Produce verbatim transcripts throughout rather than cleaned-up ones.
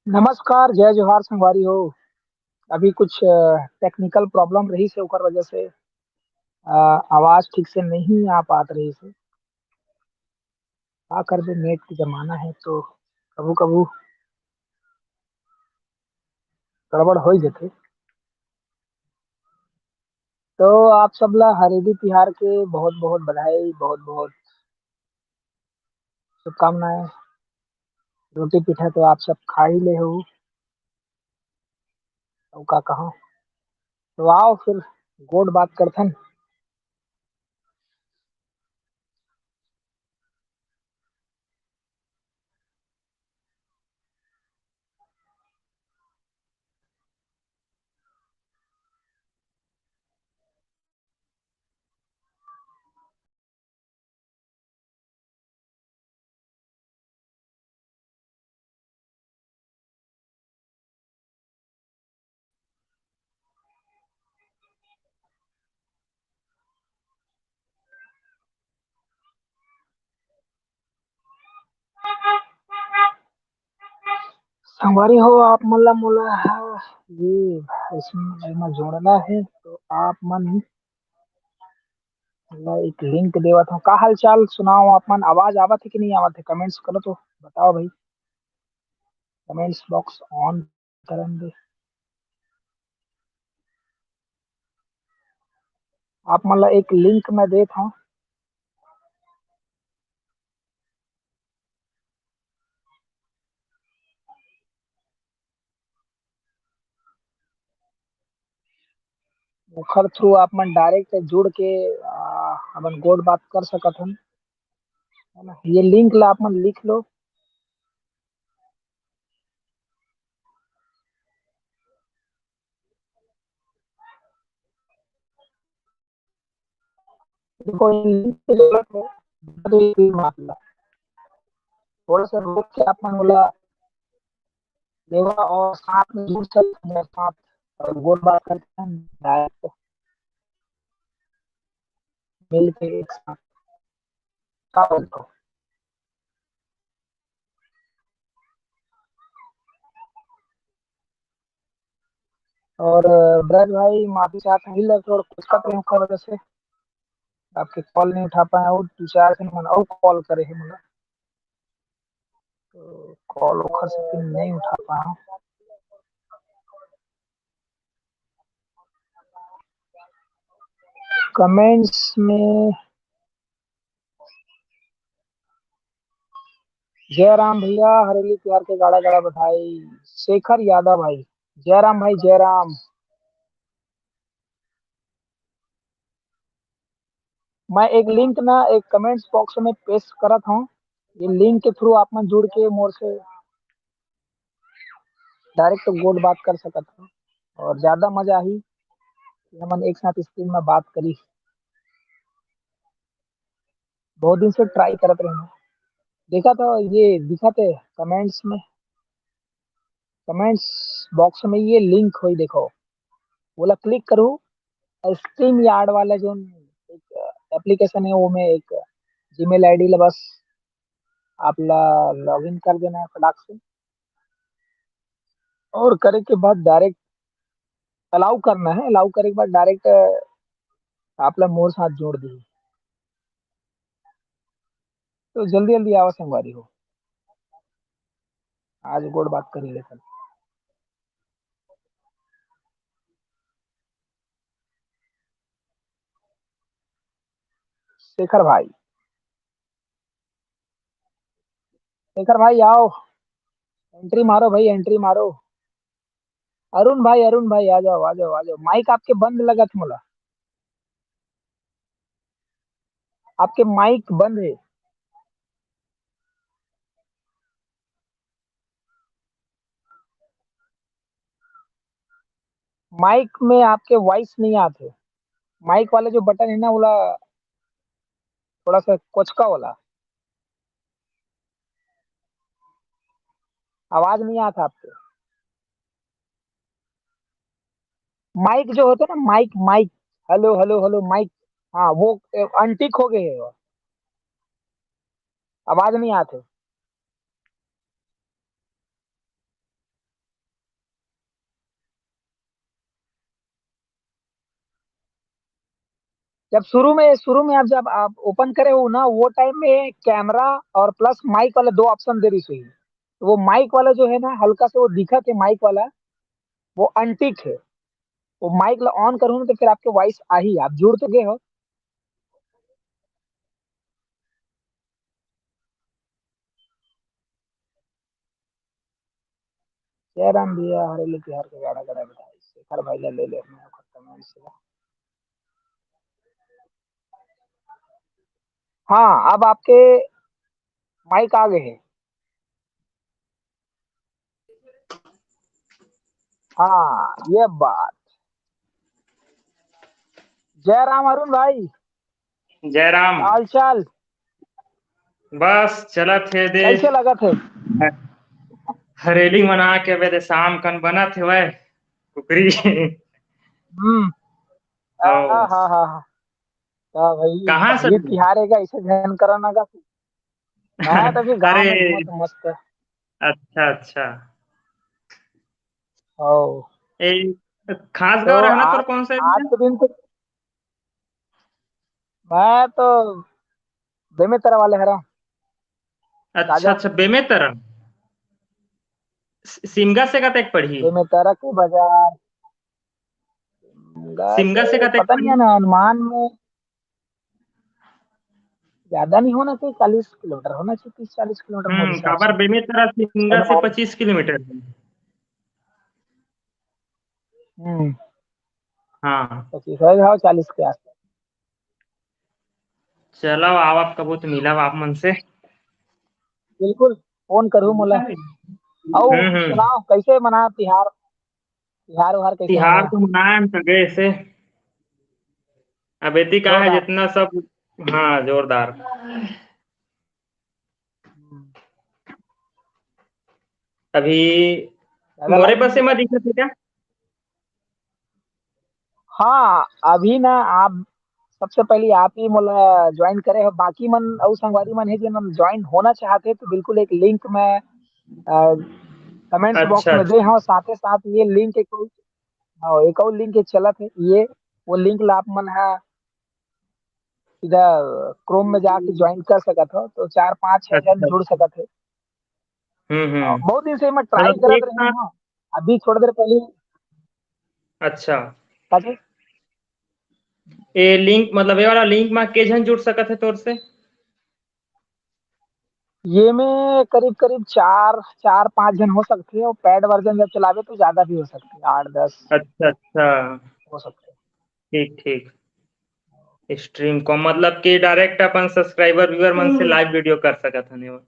नमस्कार, जय जोहार संगवारी हो। अभी कुछ, अ, technical problem रहिस हे, ओकर वजह से, अ, आवाज ठीक से नहीं आ पात रहिस हे। का करबे, net के जमाना हे तो कभू-कभू गड़बड़ हो ही जथे। तो आप सब ला हरेली तिहार के बहुत-बहुत बधाई, बहुत-बहुत शुभकामनाएं। रोटी पीठा तो आप सब खा ही ले हो, अउ का कहा। तो आओ फिर गोठ बात करथन। संगवारी हो, आप मन ला मोला, हाँ, ये इसमें, एमा जोड़ना हे, तो आप मन ला एक link देवत हूँ। का हाल चाल, सुनाओ आप मन, आवाज आवत हे कि नहीं आवत हे? Comments करो तो बताओ भाई, comments box on करन दे। आप मन ला एक link मैं देत हूँ। ओखर through आप मन direct जुड़ के, आ, अपन गोठ बात कर सकत हन, है ना? ये link ला आप मन लिख लो। देखो, ये link की जरूरत है, बता दो, ये कोई बात नहीं। थोड़ा सा रोक के आप मन बोला, लेवा और साथ में जुड़ सकते हैं, साथ और गोठ बात करते हैं, direct मिल के एक साथ। का बोलते हो? और, अ, ब्रज भाई, माफी चाहत हूँ, हिल थोड़ा कुछ कट रहे ओकर वजह से आपके call नहीं उठा पाए, और दो चार झन मन और call करे हे मोला, तो call ओखर से फिर नहीं उठा पाए हूँ। Comments में जय राम भैया, हरेली तिहार के गाड़ा गाड़ा बधाई। शेखर यादव भाई, जय राम भाई, जय राम। मैं एक link ना एक comments box में paste करत हूँ, ये link के through आप मन जुड़ के मोर से direct गोठ बात कर सकत हो और ज्यादा मजा आही कि हमन एक साथ stream में बात करी। बहुत दिन से try करत रहे, देखा था ये दिखा थे comments में, comments box में ये link होई, देखो, ओला click करू, StreamYard वाला जो एक application है, वो में एक Gmail ID ला बस आप ला login कर देना है फटाक से, और करे के बाद direct allow करना है। Allow करे के बाद direct आप ला मोर साथ जोड़ दी। तो जल्दी जल्दी आवा संगवारी हो, आज गोठ बात करी लेथन। शेखर भाई, शेखर भाई आओ, entry मारो भाई, entry मारो। अरुण भाई, अरुण भाई आ जाओ, आ जाओ, आ जाओ। Mic आपके बंद लगत मोला, आपके mic बंद है। Mic में आपके voice नहीं आते। Mic वाला जो button है ना, वाला थोड़ा सा कोचका वाला, आवाज नहीं आता आपके। Mic जो होता है ना, mic, mic, hello hello hello, mic, हाँ, वो अनटिक हो गए है, आवाज नहीं आते। जब शुरू में, शुरू में आप, जब आप ओपन करे हो ना, वो टाइम में कैमरा और प्लस माइक वाला दो ऑप्शन दे रही थी। तो वो माइक वाला जो है ना, हल्का से वो दिखा थे माइक वाला, वो अनटिक है। वो माइक ला ऑन करूँ ना, तो फिर आपके वॉइस आही, आप जुड़ तो गए हो। जय राम भैया, हरेली तिहार के गाड़ा गाड़ा बधाई। शेखर भाई ला ले ले अपने खत्म है इससे। हाँ, अब आपके माइक आ गए हैं। हाँ, ये बात। जय राम अरुण भाई। जय राम। हाल चाल? बस चलत हे दे। कैसे लगत हे? हरेली मना के बे दे, शाम कन बनत हे वह कुकरी। हम्म। हाँ, हाँ, हाँ, हाँ। का भाई, कहाँ से ये तिहार है का, इसे ध्यान करना का? हाँ, तो फिर गाँव अरे, में मस्त, मस्त। अच्छा, अच्छा। ओ। ए, खास तो गाँव रहना तोर आप, कौन सा area? आज के दिन तो मैं तो बेमेतरा वाले हरा। अच्छा, अच्छा, बेमेतरा। सि-, सिमगा से कतेक पड़ही? बेमेतरा के बाजार। सिमगा से कतेक पड़ही? पता नहीं है ना, अनुमान में ज्यादा नहीं होना चाहिए, चालीस किलोमीटर होना चाहिए, तीस चालीस किलोमीटर मोर हम्म, हिसाब काबर से। बेमेतरा सिमगा से पच्चीस किलोमीटर है। हम्म। हाँ। पच्चीस है, हाँ, चालीस के आसपास। चलो, आओ आप कबो तो मिलब आप मन से। बिल्कुल, फोन करूँ मोला। अउ हम्म, हम्म। सुनाओ, कैसे मना तिहार? तिहार उहार कैसे तिहार मना? तो मनाए हम सगे से। अब एती का है जोरदार। जितना सब, हाँ, जोरदार। हम्म। अभी ज्यादा मोरे live पास नहीं एमा दिखत है क्या? हाँ, अभी ना आप सबसे पहले आप ही मोला ज्वाइन करे हो, बाकी मन अउ संगवारी मन हे जेमन ज्वाइन होना चाहते तो बिल्कुल एक लिंक मैं, अ, कमेंट्स बॉक्स अच्छा, में दे अच्छा। हूँ, साथे साथ ये लिंक एक, हाँ, एक और लिंक एक चलत है, ये वो लिंक ला आप मन हा सीधा क्रोम में जाके ज्वाइन कर सकत हो, तो चार पांच छह जन अच्छा, जुड़ अच्छा। सकत है। हम्म, हम्म। बहुत दिन से मैं ट्राई मतलब करत एक रहे साथ हूँ, अभी थोड़ी देर पहले। अच्छा। का जी? ए लिंक, मतलब ये वाला लिंक में के झन जुड़ सकत है तोर से? ये में करीब, करीब चार, चार पांच जन हो सकते हैं, और पेड वर्जन जब चलावे तो ज्यादा भी हो सकते हैं, आठ दस अच्छा, अच्छा। हो सकते हैं। ठीक, ठीक। स्ट्रीम को मतलब कि डायरेक्ट अपन सब्सक्राइबर व्यूअर मन से हम्म। लाइव वीडियो कर सकत हन एमा।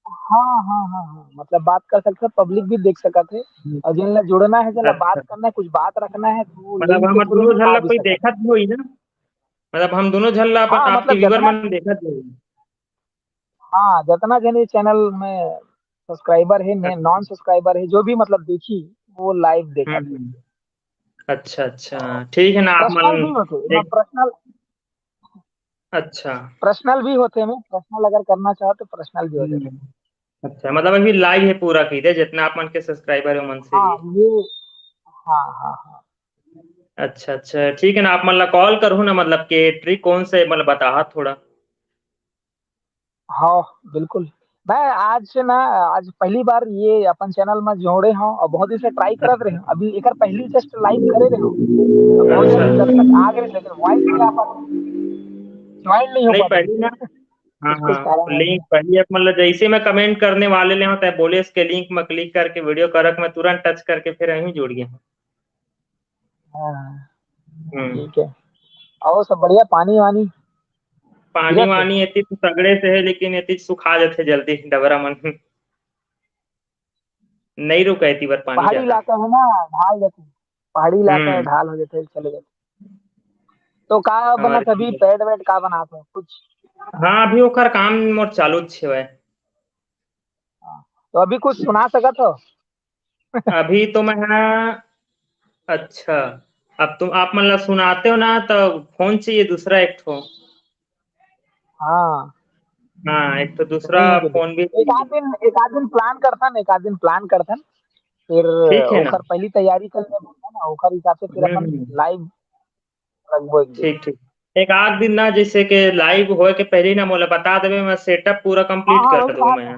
हाँ, हाँ, हाँ, हाँ, मतलब बात कर सकत हे, पब्लिक भी देख सकत हे, हम्म। और जिन ला जुड़ना है, जिन ला अच्छा। बात करना है, कुछ बात रखना है, तो वो मतलब लिंक के हम through दोनों भी झन आ ला भी कोई सकत हे। देखत भी होई ना, मतलब हम दोनों झन ला अपन हाँ, आपके मतलब व्यूअर जितना मन देखत भी होई। हाँ, जितना जन ये चैनल में सब्सक्राइबर है, अच्छा। नॉन सब्सक्राइबर है, जो भी मतलब देखी, वो लाइव देखा हम्म, थे। हम्म। अच्छा, अच्छा, ठीक है ना, आप पर्सनल मन भी होते, एक पर्सनल अच्छा। पर्सनल भी होते हैं, पर्सनल अगर करना चाहो तो पर्सनल भी हो जाता है। हम्म। अच्छा, मतलब अभी लाइव है पूरा की दे, जितना आप मन के सब्सक्राइबर है, उमन से हाँ, भी। ये, हाँ, हाँ, हाँ। अच्छा, अच्छा, ठीक है ना, आप मन ला कॉल करूँ ना, मतलब के ट्रिक कौन से, मतलब बताहा थोड़ा। हाँ, बिल्कुल। मैं आज से ना, आज पहली बार ये अपन चैनल में जोड़े हूँ और बहुत दिन से ट्राई करत रहे हूँ। अभी एकर पहली जस्ट लाइव करे रहे हूँ। तो बहुत अच्छा। सारे दर्शक आ गए, लेकिन वॉइस में अपन ज्वाइन नहीं हो नहीं, पाते। पहली ना, हाँ, कुछ, कुछ हाँ, कारण है। लिंक पहली आप मतलब जैसे मैं कमेंट करने वाले ले होता है, बोले इसके लिंक में क्लिक करके वीडियो करक में तुरंत टच करके फिर यहीं जुड़ गया हूँ। हाँ, हम्म। ठीक है। और सब बढ़िया, पानी वानी? पानी गिरत हे? वानी एती तो सगड़े से है, लेकिन एती सुखा जाथे जल्दी डबरा मन। नहीं रुका एती बर पानी पहाड़ी ज्यादा। इलाका है ना, ढाल जाथे। पहाड़ी इलाका है, हम्म। ढाल हो जाथे, चले जाथे। तो का और बनत अभी, पेड वेड का बनात हो कुछ? हाँ, अभी ओकर काम मोर चालू छे हुआ है। हाँ, तो अभी कुछ सुना सकत हो? अभी तो मैं है ना, अच्छा, अब तुम, आप मन ला सुनाते हो ना, तो फोन चाहिए दूसरा एक ठो। हाँ। हाँ, एक तो दूसरा सुनेंगे। फोन भी एक आध दिन, एक आध दिन प्लान करथन, एक आध दिन प्लान करथन, फिर ठीक है ना? ओकर पहली तैयारी कर लेबो ना, ओकर हिसाब से फिर हम्म, अपन हम्म। लाइव रखबो एक दिन। ठीक, ठीक। एक आध दिन ना, जैसे कि लाइव होए के पहले ना मोला बता देबे, मैं सेटअप पूरा कंप्लीट हाँ, हाँ, कर दूँ मैं।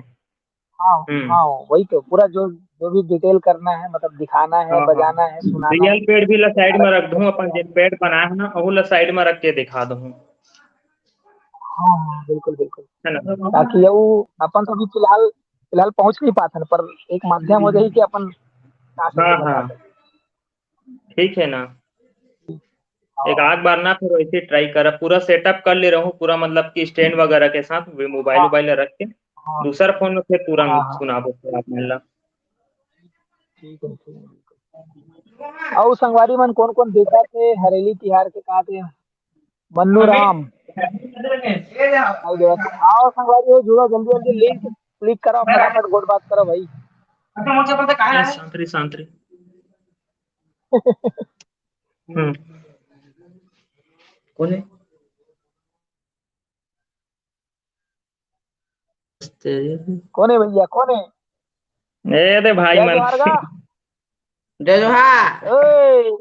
हाँ, हम्म। हाँ, वही तो पूरा जो, जो भी डिटेल करना है, मतलब दिखाना है, हाँ, हाँ। बजाना है, सुनाना है। रियल पैड भी ला साइड में रख दूँ, अपन जेन पैड बनाए है ना, ओहू ला साइड में रख के दिखा दूँ। हाँ, हाँ, बिल्कुल, बिल्कुल। है ना? ताकि ये वो अपन तो अभी फिलहाल, फिलहाल पहुँच नहीं पाते हैं, पर एक माध्यम हो जाए कि अपन हाँ, हाँ। ठीक है ना? एक आध बार ना फिर वैसे ट्राई करब, पूरा सेटअप कर ले रहूँ पूरा, मतलब कि स्टैंड वगैरह के साथ मोबाइल हाँ। वोबाइल रख के हाँ। दूसर फोन में फिर तुरंत हाँ, हाँ। सुनाबो फिर आप मन ला। ठीक है, ठीक है। अउ संगवारी मन कौन कौन देखत हे हरेली तिहार के का ते मन्नू राम। आओ संगवारी हो, जुड़ो जल्दी जल्दी, लिंक क्लिक करो, फटाफट गोठ बात करो भाई। ए, शांत रही, शांत रही। हम्म। कौन है? कौन है भैया, कौन है? ए दे भाई जय मन। जोहार गा। जय जोहार। ओए,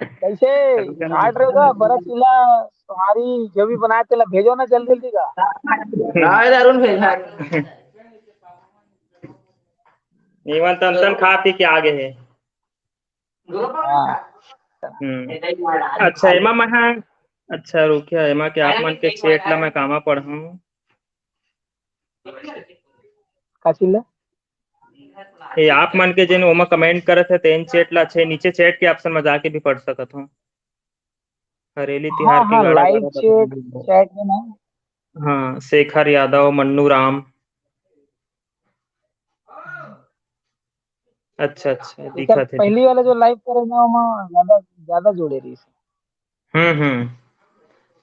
कैसे? अभी क्या काट रहे हो गा? बड़ा चीला तुम्हारी जो भी बनाए तेला भेजो ना जल्दी जल्दी का। हाँ, अरुण भेज, अरुण। नीमन तन तन खा पी के आ गए हैं। हाँ। हम्म। अच्छा, एमा मैं, अच्छा, रुकिया, एमा के आप मन के चैट ला मैं कामा पढ़ूं? का चीज ला? ये आप मन के जेन ओमा कमेंट करत हे, तेन चैट ला, अच्छा, नीचे चैट के ऑप्शन में जाके भी पढ़ सकत हो। हरेली हाँ, तिहार के हाँ, गाड़ा, लाइव गाड़ा चैट, बता दीजिए। चैट में ना। हाँ, शेखर यादव, मन्नू राम। अच्छा, अच्छा, एकर दिखत हे, पहली दिखत वाला हे। जो लाइव करे ना, ओमा ज्यादा, ज्यादा जोड़े रहिस। हम्म, हम्म।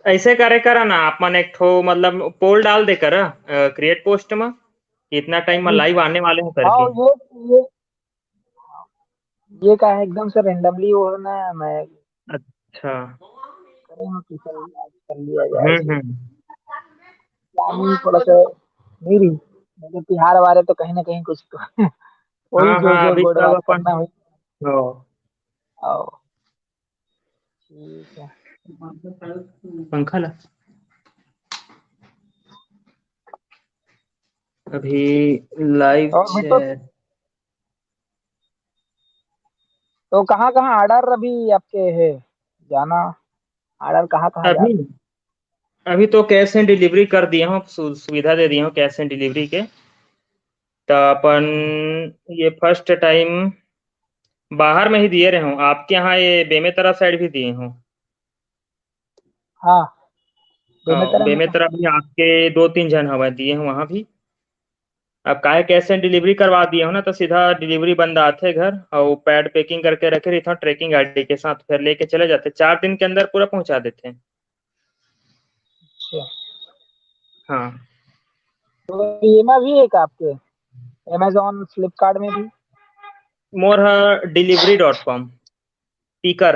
ऐसे करे करा ना, आप मन एक ठो, मतलब, पोल डाल दे करा, अ, क्रिएट पोस्ट में, कि इतना टाइम में हम्म। लाइव आने वाले हो करके। हाँ, ये, ये, ये का है, एकदम से रैंडमली वो है ना, मैं अच्छा। करे हूँ कि चल, कर लिया जाए हम्म, इसे। हम्म। प्लानिंग थोड़ा सा नहीं रही, मतलब, तिहार वारे तो कहीं ना कहीं कुछ तो वही हाँ, जो, हाँ, जो अभी गोठ सब बात अपन करना हुई। हाँ। आओ। ठीक है। पंखा ला। अभी लाइव और भी तो चैट। तो कहाँ-कहाँ ऑर्डर अभी आपके है जाना? ऑर्डर कहाँ-कहाँ जा अभी, अभी तो कैश ऑन डिलीवरी कर दिए हो, सु-, सुविधा दे दिए हो कैश ऑन डिलीवरी के। तो अपन ये फर्स्ट टाइम बाहर में ही दिए रहे हो, आपके यहाँ ये बेमेतरा साइड भी दिए हो। हाँ, हाँ, बेमेतरा में बेमेतरा भी आपके दो तीन झन हवय दिए हो वहाँ भी। अब काहे कैश ऑन डिलीवरी करवा दिए हो ना, तो सीधा डिलीवरी बंदा आथे घर और पैड पैकिंग करके रखे रहिथे ट्रैकिंग आईडी के साथ, फिर लेके चले जाथे, चार दिन के अंदर पूरा पहुंचा देथे। अच्छा। हाँ। तो एमा भी है का आपके? Amazon, Flipkart में भी? मोर ह delivery dot com, picker.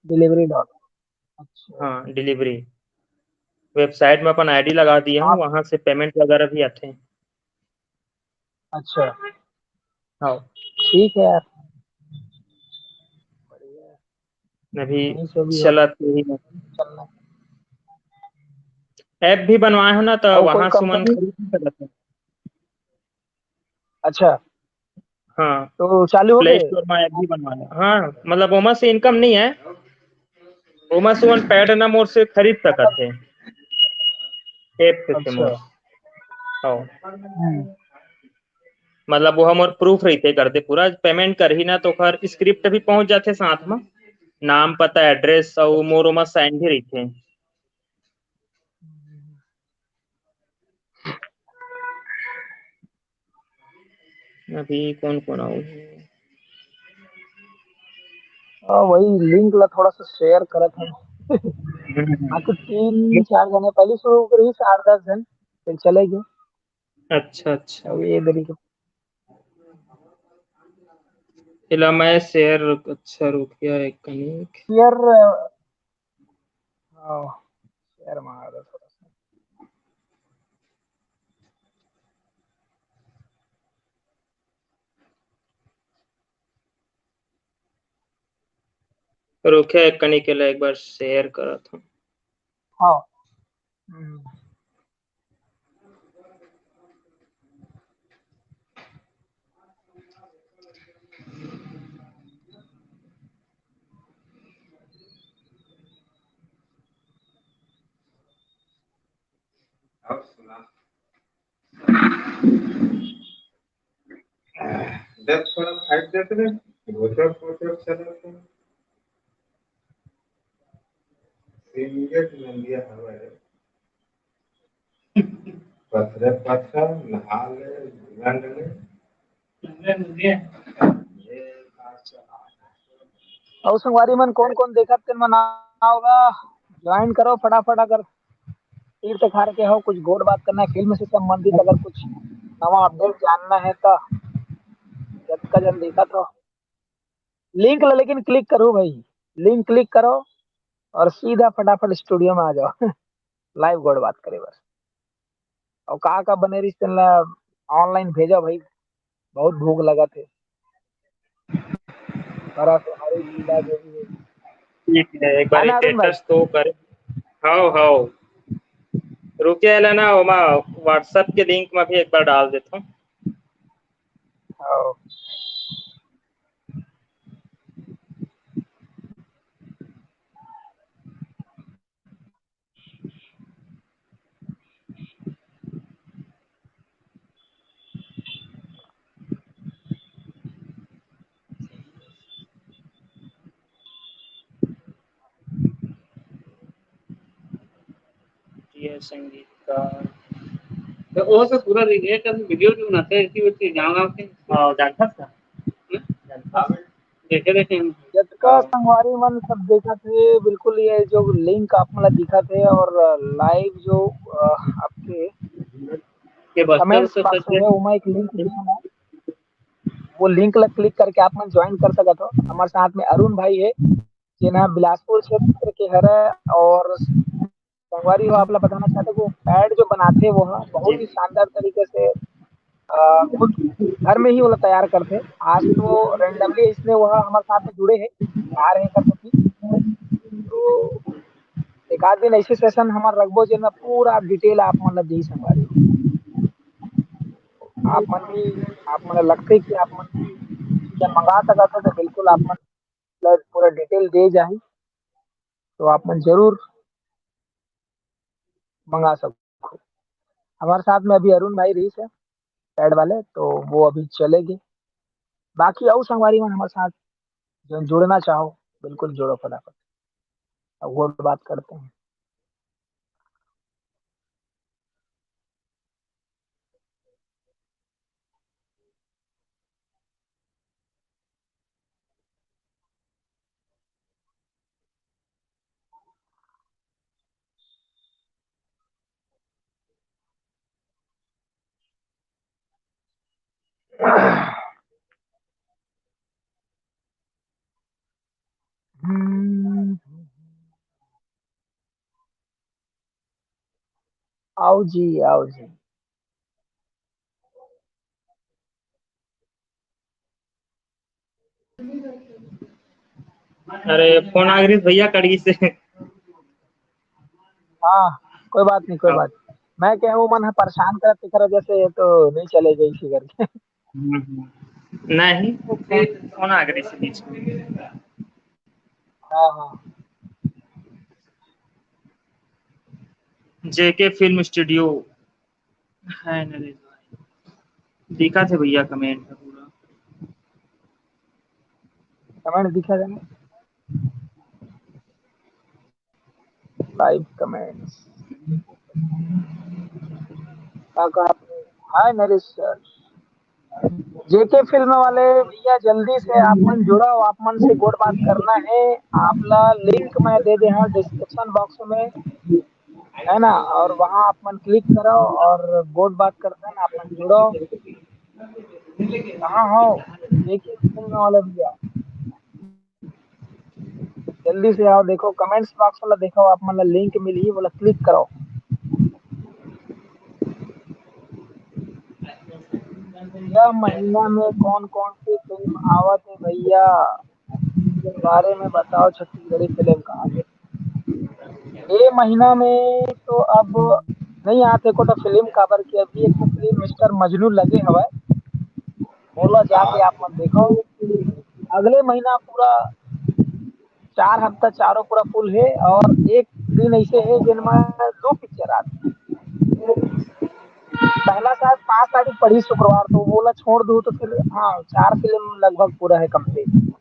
Delivery dot com। अच्छा। हाँ, डिलीवरी। वेबसाइट में अपन आईडी लगा दिए हूँ, आप वहाँ से पेमेंट वगैरह भी आते हैं। अच्छा। हाँ। ठीक है यार। बढ़िया। अभी यही सब भी चलत यही में। चलना। ऐप भी बनवाए हो ना, तो और कोई वहाँ से मन कंपनी? खरीद नहीं सकत है। अच्छा। हाँ। तो चालू हो प्ले गए? स्टोर में ऐप भी बनवाया। हाँ, मतलब ओमा से इनकम नहीं है, ओमा से वन पैड ना मोर से खरीद सकत है ऐप से, से अच्छा। मोर। हाँ। हम्म। मतलब वो हमर प्रूफ रहिथे कर दे पूरा, पेमेंट करही ना तो ओकर स्क्रिप्ट भी पहुंच जाथे साथ में, नाम, पता, एड्रेस और मोर ओमा साइन भी रहिथे। अभी कौन कौन आऊ? हाँ, वही लिंक ला थोड़ा सा शेयर करत हन। हम्म। हाँ, तो तीन चार जने पहले शुरू करी, आठ दस जन, फिर चले गए। अच्छा, अच्छा। अब ये दरी के एला मैं शेयर, अच्छा, रुकिया एक कनिक। शेयर, हाँ, शेयर मार दो थोड़ा सा। रुकिया एक कनिक, एला एक बार शेयर करत हूँ। हाँ। हम्म। देख, थोड़ा फाइट देख ले, भोचर भोचर चलत हे। सिंगेट नंदिया हवे रे। पथरे पथरा, नहा ले, गंड ले। अउ संगवारी मन, कौन कौन देखत तेन मन आओ गा, ज्वाइन करो फटाफट। अगर तीर तखार के हो, कुछ गोठ बात करना है, फिल्म से संबंधित अगर कुछ नवा अपडेट जानना है तो जतका जन देखत हो, लिंक ला लेकिन क्लिक करो भाई, लिंक क्लिक करो और सीधा फटाफट स्टूडियो में आ जाओ। लाइव गोठ बात करे बर। अउ का का बने रहिस तेन ला ऑनलाइन भेजो भाई, बहुत भूख लगत हे। बड़ा से हरे नीला जो भी है। ठीक है, एक बार है ना अरुण भाई? स्टेटस तो करे। हाव, हाव। रुके, एला ना, ओमा WhatsApp के लिंक में भी एक बार डाल देता हूँ। हाव। ये संगीतकार। तो वो सब पूरा रिलेट कर वीडियो जो बनाते हैं, इसी वजह से गाँव गाँव के। हाँ, जानता था। हम्म? जानता था। देखे, देखे हम। जतका हाँ। संगवारी मन सब देखत हे, बिल्कुल ये जो लिंक आप मन ला दिखत हे और लाइव जो, अ, आपके के बस्तर कमेंट्स से बॉक्स सच में ओमा एक लिंक दिखत हे, वो लिंक ला क्लिक करके आप मन ज्वाइन कर सकत हो। हमारे साथ में अरुण भाई हे, जेन ह बिलासपुर क्षेत्र के हरे और संगवारी हो, आप ला बताना चाहते, वो पैड जो बनाथे, वो ह बहुत ही शानदार तरीके से, अ, खुद घर में ही ओला तैयार करथे। आज तो रैंडमली इसने वो ह हमर साथ में जुड़े हे, आ रहे हैं करके। तो एक आध दिन ऐसे सेशन हमर रखबो, जेन में पूरा डिटेल आप मन ला दी संगवारी हो। आप मन भी, आप मन ला लगथे कि आप मन जब मंगा सकत हो, तो बिल्कुल आप मन ला पूरा डिटेल दे जाही। तो आप मन जरूर मंगा सकत हो। हमारे साथ में अभी अरुण भाई रहिस हे, पैड वाले, तो वो अभी चले गे। बाकी अउ संगवारी मन हमारे साथ जो जुड़ना चाहो, बिल्कुल जुड़ो फटाफट। अब गोठ बात करते हैं। हम्म। आओ जी, आओ जी। अरे, फोन आ गई भैया, कड़ी से। हाँ, कोई बात नहीं, कोई हाँ। बात नहीं। मैं कहूँ, मन ह परेशान करत, तेकर वजह से ये तो नहीं चले गई इसी करके। हम्म, हम्म। नहीं, वो फिर फोन आ गई इसी बीच में। हाँ, हाँ। जेके फिल्म स्टूडियो है नरेश भाई। दिखत हे भैया कमेंट ह पूरा। कमेंट दिखत हे ना? Live comments. का कहा? हाय नरेश सर। जेके फिल्म वाले भैया, जल्दी से आप मन जुड़ो, आप मन से गोठ बात करना है। आप ला लिंक मैं दे दे हँव डिस्क्रिप्शन बॉक्स में, है ना, और वहाँ आप मन क्लिक करो और गोठ बात करते हैं, आप मन जुड़ो। कहाँ हो जेके फिल्म वाले भैया? जल्दी से आओ, देखो कमेंट्स बॉक्स वाला देखो, आप मन ला लिंक मिलही, वो ला क्लिक करो। यह महीना में कौन कौन सी फिल्म आवत है भैया, बारे में बताओ, छत्तीसगढ़ी फिल्म का आगे। ये महीना में तो अब नहीं आत हे एको ठो फिल्म, काबर कि अभी एक फिल्म मिस्टर मजनू लगे हवय, ओला जाके आप मन देखो। अगले महीना पूरा चार हफ्ता चारों पूरा फुल हे, और एक दिन ऐसे हे जिनमें दो पिक्चर आत हे। पहला शायद पाँच तारीख पड़ी शुक्रवार, तो वोला छोड़ दूं तो फिर हाँ, चार फिल्म लगभग पूरा हे कंप्लीट।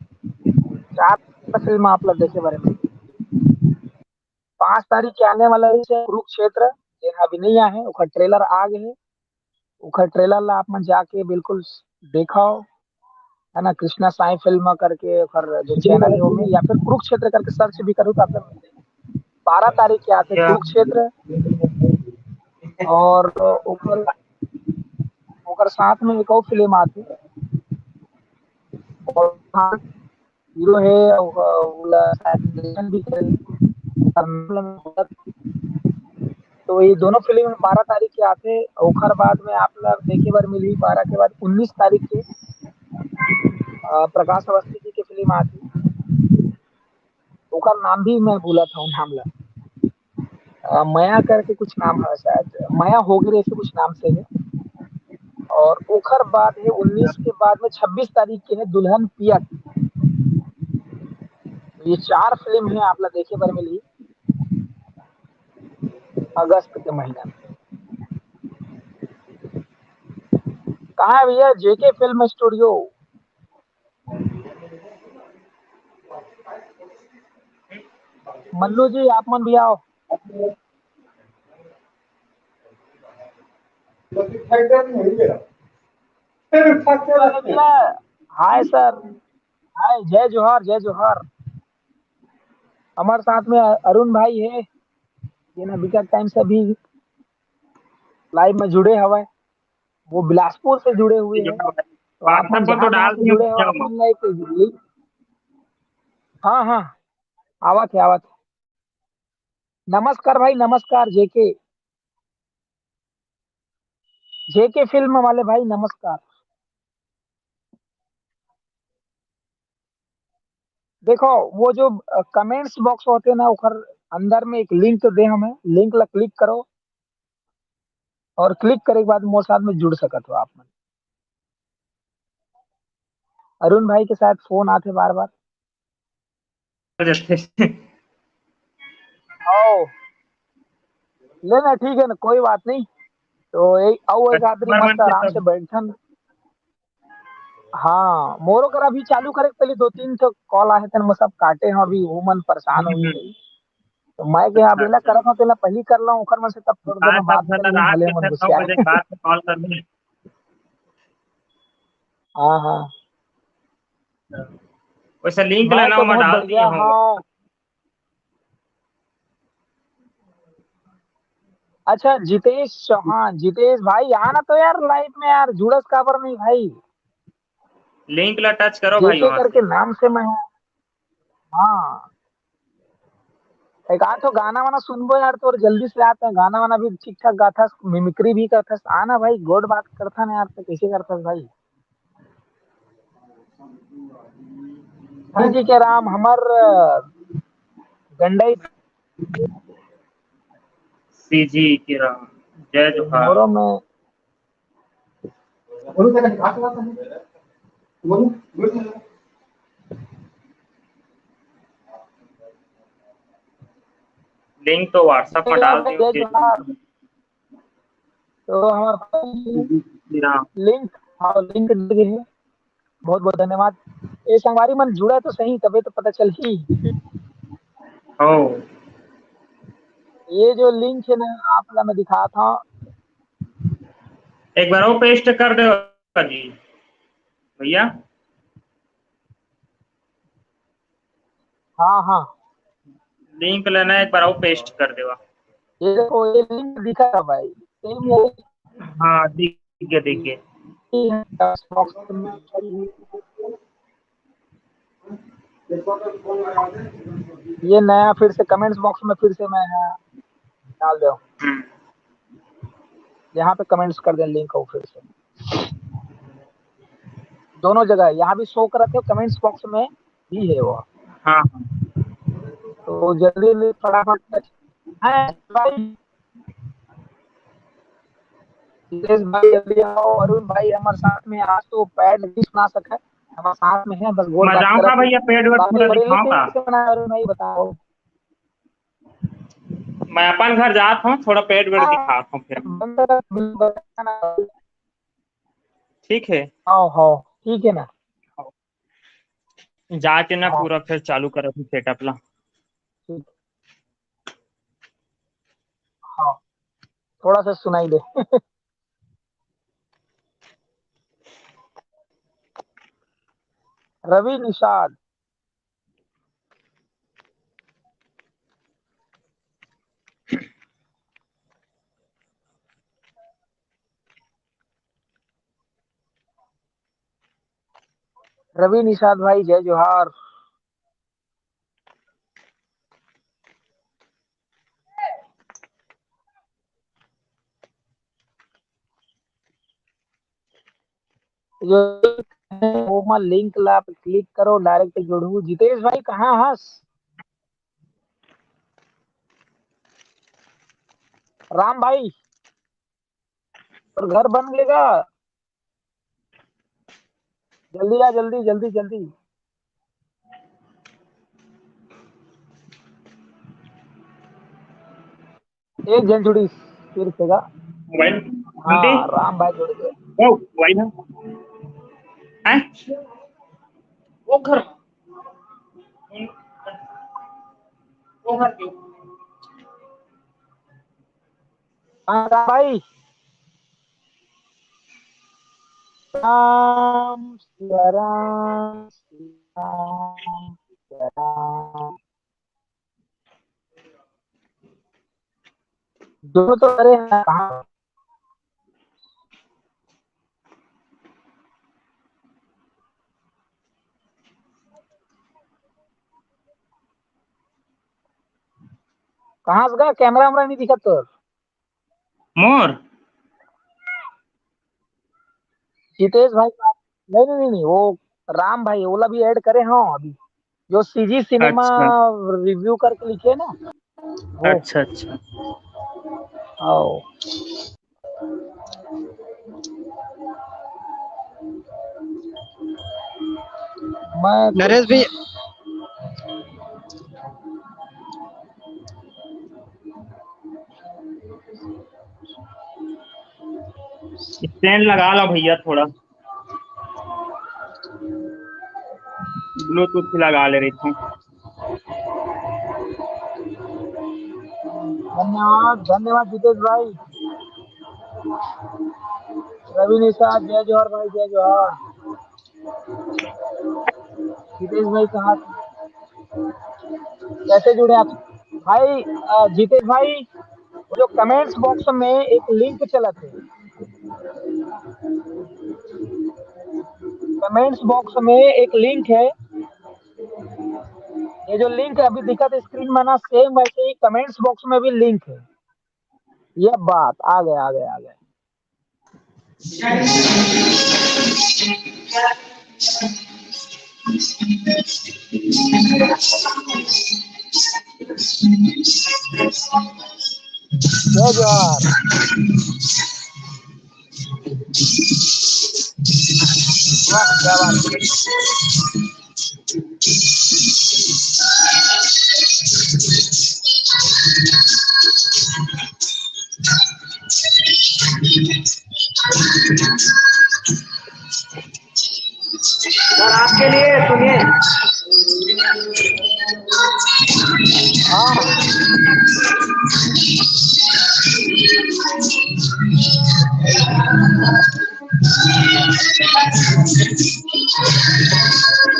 चार फिल्म आप लोग देखे बारे में। पाँच तारीख के आने वाला हे कुरुक्षेत्र, जेन अभी नहीं आए हे, ओकर ट्रेलर आ गए हे। ओकर ट्रेलर ला आप मन जाके बिल्कुल देखाओ, है ना, कृष्णा साई फिल्म करके ओकर जो चैनल हे ओमे, या फिर कुरुक्षेत्र करके सर्च भी करो तो आप लोग मिल जाएगा। बारह तारीख के आते कुरुक्षेत्र, और ओकर ओकर साथ में एक और फिल्म आती है, और हाँ, हीरो हे, अउ, अ, ओला शायद निर्देशन भी करे, ओकर नाम ल मैं भूलत हूँ। तो ये दोनों फिल्म बारह तारीख के आथे, ओकर बाद में आप ला देखे बर मिलही बारह के बाद उन्नीस तारीख के, अ, प्रकाश अवस्थी जी के फिल्म आथे, ओकर नाम भी मैं भूलत हूँ नाम ला। अ, मया करके कुछ नाम है शायद, मया होगरे ऐसे कुछ नाम से है। और ओकर बाद है उन्नीस के बाद में छब्बीस तारीख के है दुल्हन पिया। तो ये चार फिल्म है आप ला देखे बर मिली अगस्त के महीना में। कहाँ है भैया जेके फिल्म स्टूडियो? मल्लू जी, आप मन भी आओ। अरे भैया, हाय सर, हाय, जय जोहार, जय जोहार। हमारे साथ में अरुण भाई है, ये ना विकट टाइम से भी लाइव में जुड़े हवय, वो बिलासपुर से जुड़े हुए हैं। तो आप मन WhatsApp पर तो जहाँ डाल से दिए जुड़े हो, आप मन ला एक लिंक, हाँ, हाँ, आवत है, आवत है। नमस्कार भाई, नमस्कार जेके, जेके फिल्म वाले भाई, नमस्कार। देखो, वो जो, अ, कमेंट्स बॉक्स होते ना, ओकर अंदर में एक लिंक दे हमें, लिंक ला क्लिक करो और क्लिक करे के बाद मोर साथ में जुड़ सकत हो आप मन। अरुण भाई के साथ फोन आथे बार-बार। हो जाथे। आओ। ले ना, ठीक है ना, कोई बात नहीं। तो एक, आओ एक आदमी कस्टमर मस्त मन के आराम सब से बैठन। हाँ, मोरो कर अभी चालू करे के पहले दो तीन ठो कॉल आए थे, मैं सब काटे हूँ, अभी वो मन परेशान हो हम्म। गई। तो मैं के अच्छा, अभी ला अच्छा। करत हूँ, तेला पहली कर ला, ओकर मन से तब थोड़ा देर आज में सब बात कर घला लूँ, रात भले के मन फिर नौ गुस्सा बजे बाद में कॉल कर लूँ। हाँ, हाँ। वैसे लिंक मैं लेना तो मैं बहुत डाल बढ़िया दिया हूँ। हूँ। अच्छा, जितेश चौहान, जितेश भाई, आना तो यार लाइव में यार, जुड़स काबर नहीं भाई? लिंक ला टच करो भाई जेके वहाँ करके से। नाम से मैं हूँ। हाँ। एक आध ठो गाना वाना सुनबो यार, तोर जल्दी से आते हैं, गाना वाना भी ठीक ठाक गाथस, मिमिक्री भी करथस, आना भाई, गोड बात करथन यार, तो कैसे करथस भाई? हाँ जी के राम, हमर, अ, गंडई। सीजी के राम, जय जोहार। मोरो में लिंक तो WhatsApp में डाल दियो। तो हमार जी राम। लिंक, हाँ, लिंक दे गे हे। बहुत बहुत धन्यवाद। ये संगवारी मन जुड़ा तो सही, तबे तो पता चलही। हो। ये जो लिंक है ना, आप ला मैं दिखात हूँ। एक बार वो पेस्ट कर दो जी, भैया। हाँ, हाँ। लिंक लेना है, एक बार वो पेस्ट कर देवा। ये देखो, ये लिंक दिखा था भाई, सेम यही। हाँ, दिख गया, दिख गया। ये नया फिर से कमेंट्स बॉक्स में फिर से मैं, हाँ, डाल दे रहा हूँ। हम्म। यहाँ पे कमेंट्स कर दे लिंक को फिर से। दोनों जगह यहाँ भी शो करत हे, कमेंट्स बॉक्स में भी है वो। हाँ। तो जल्दी जल्दी फटाफट हैं भाई? जितेश भाई, जल्दी आओ। अरुण भाई, हमारे साथ में आज तो पैड नहीं सुना सके, हमारे साथ में है, बस गोड़ बात मजाओ का करत भैया, पैड वैड बाकी थोड़ा बरेली दिखाओ से का। कैसे बना है, अरुण भाई, बताओ। मैं अपन घर जात हूँ, थोड़ा पैड वैड हाँ, दिखात हूँ फिर। बंद कर, बंद कर। ठीक है। हाँ, हाँ, ठीक है ना। जाके ना हाँ। पूरा फिर चालू करत हूँ सेटअप ला। ठीक। हाँ, थोड़ा सा सुनाई दे। रवि निषाद। रवि निषाद भाई, जय जोहार। जो ओमा लिंक ला क्लिक करो, डायरेक्ट जुड़हू। जितेश भाई, कहाँ हस? राम भाई, तोर घर बन गे गा? जल्दी आ, जल्दी, जल्दी, जल्दी। एक जन जुड़ी सिर्फ का। मोबाइल? हाँ, आंटी? राम भाई जुड़ गए। ओ, मोबाइल है? हैं? वो घर। वो घर क्यों? हाँ, राम भाई। राम, सिया राम, सिया राम, सिया राम। दोनों तो करे हैं, कहाँ? कहाँ से गा? कैमरा वैमरा नहीं दिखा तोर। मोर? जितेश भाई का, नहीं, नहीं, नहीं, नहीं, वो राम भाई, ओला भी ऐड करे, हाँ, अभी जो सीजी सिनेमा अच्छा। रिव्यू करके लिखे ना, वो। अच्छा, अच्छा। आओ। मैं नरेश भी। स्टैंड लगा लो भैया थोड़ा। ब्लूटूथ ही लगा ले रही थी। धन्यवाद, धन्यवाद जितेश भाई। रवि निषाद, जय जोहार भाई, जय जोहार। जितेश भाई कहाँ, कैसे जुड़े आप भाई? अ, जितेश भाई, वो जो कमेंट्स बॉक्स में एक लिंक चलत हे, कमेंट्स बॉक्स में एक लिंक हे, ये जो लिंक अभी दिखत हे स्क्रीन में ना, सेम वैसे ही कमेंट्स बॉक्स में भी लिंक हे। ये बात आ गए, आ गए, आ गए। जय जोहार। वाह, क्या बात है। सर, आपके लिए, सुनिए। हाँ।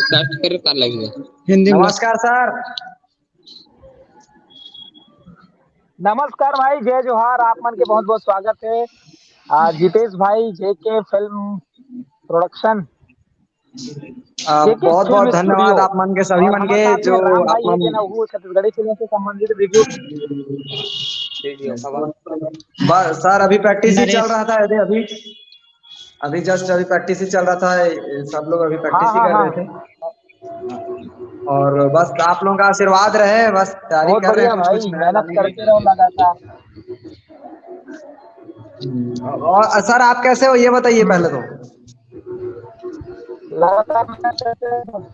सर्च करे का लगे। हिंदी में। नमस्कार सर। नमस्कार भाई, जय जोहार, आप मन के बहुत बहुत स्वागत हे। आ, जितेश भाई, जेके फिल्म प्रोडक्शन, आ, जेके बहुत फिल्म बहुत धन्यवाद स्टूडियो। आप मन के, सभी और मन हमर के, साथ में जो राम आप भाई हे, मन जेन हू छत्तीसगढ़ी फिल्म से संबंधित रिव्यू। बस सर, अभी प्रैक्टिस ही नरेश। चल रहा था, अरे अभी, अभी जस्ट अभी प्रैक्टिस ही चल रहा था, सब लोग अभी प्रैक्टिस हाँ, ही हाँ, कर रहे हाँ। थे। और बस आप लोगों का आशीर्वाद रहे, बस तैयारी बहुत कर रहे हैं, बढ़िया कुछ, भाई, कुछ नया मेहनत लाने की। करते रहो लगातार। हम्म, और सर, आप कैसे हो, ये बताइए पहले तो। लगातार मेहनत करते रहो।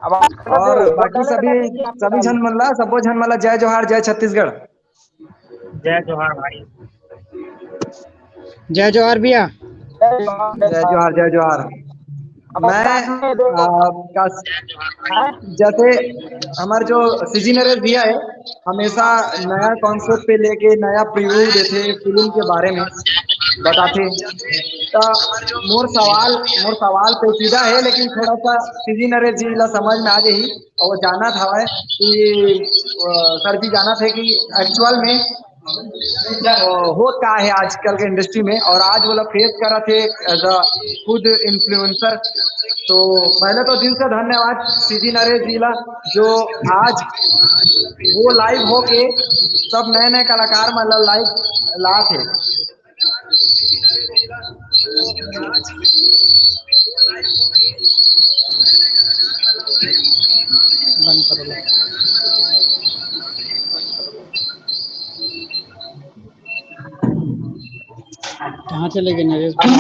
आवाज कट रही है, और बाकी सभी, सभी झन मन ला, सब्बो झन मन ला जय जोहार, जय छत्तीसगढ़। जय जोहार भाई। जय जोहार भैया। जय जोहार, जय जोहार। मैं, आ, का-, जैसे हमारे जो सीजी नरेश भैया है, हमेशा नया कॉन्सेप्ट पे लेके नया प्रीव्यू देथे, फिल्म के बारे में बताथे। त मोर सवाल, मोर सवाल पेचीदा है, लेकिन थोड़ा सा सीजी नरेश जी ला समझ में आ जाही, और वो जानत हवय कि, अ, सर जी जानत है कि एक्चुअल में, अ, होत का है आजकल के इंडस्ट्री में, और आज वो लोग फेस करत हे as a खुद इन्फ्लुएंसर। तो पहले तो दिल से धन्यवाद सीजी नरेश जी ला, जो आज वो लाइव होके सब नए नए कलाकार मन ला लाइव लात हे। बंद कर लो। कहाँ चले गए नरेश भाई?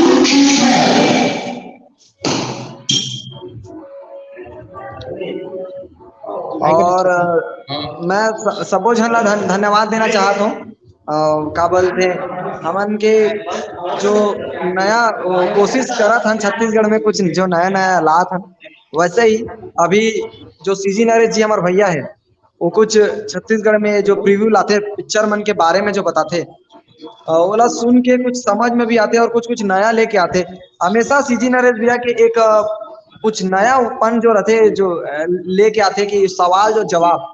और, अ, मैं स-, सबो झन ला धन-, धन्यवाद देना चाहत हूँ। अ, का बोलथे, हमन के जो नया, अ, कोशिश करत हन छत्तीसगढ़ में कुछ जो नया-नया लात हन, वैसे ही अभी जो सीजी नरेश जी हमर भैया है, वो कुछ छत्तीसगढ़ में जो प्रीव्यू लाथे, पिक्चर मन के बारे में जो बताथे, अ, ओला सुन के कुछ समझ में भी आथे और कुछ-कुछ नया लेके आथे। हमेशा सीजी नरेश भैया के एक, अ, कुछ नयापन जो रथे, जो, अ, लेके आथे कि सवाल जो जवाब,